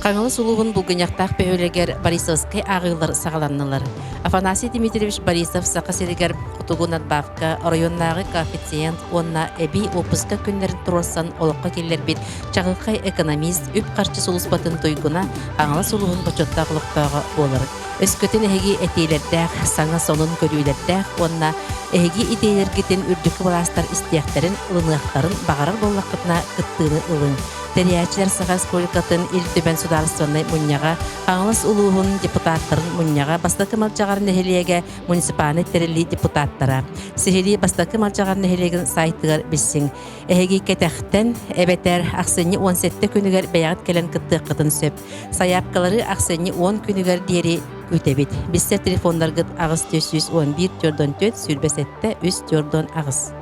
Хаҥалас улууһун Булгунньахтаах бөһүөлэгэр Борисовскай ааҕыылар саҕаланнылар. Афанасий Дмитриевич Борисов Саха сиригэр Хотугу надбавка, оройуоннааҕы коэффициент уонна эбии уоппуска күннэрин туруорсан олоххо киллэрбит чаҕылхай экономист, үп-харчы сулууспатын туйгуна Хаҥалас улууһун бочуоттаах олохтооҕо буолар. Өскөтүн эһиги этиилэрдээх, саҥа сонун көрүүлэрдээх уонна эһиги идиэйэлэргитин үрдүкү былаастар истиэхтэрин, ылыныахтарын баҕарар буоллаххытына кыттыыны ылыҥ. Тэрийээччилэр Саха Республикатын Ил Түмэн судаарыстыбаннай мунньаҕа, Хаҥалас улууһун депутаттарын мунньаҕа, Бастакы Малдьаҕар нэһилиэгэ муниципальнай тэриллии депутаттара. Сиһилии Бастакы Малдьаҕар нэһилиэгин сайтыгар билсиҥ. Эһиги кэтэхтэн эбэтэр ахсынньы 17 күнүгэр бэйэҕит кэлэн кыттыаххытын сөп. Сайаапкалары ахсынньы 10 күнүгэр диэри күүтэбит. Билсэр телефоннаргыт 8 411 44 27 3 48.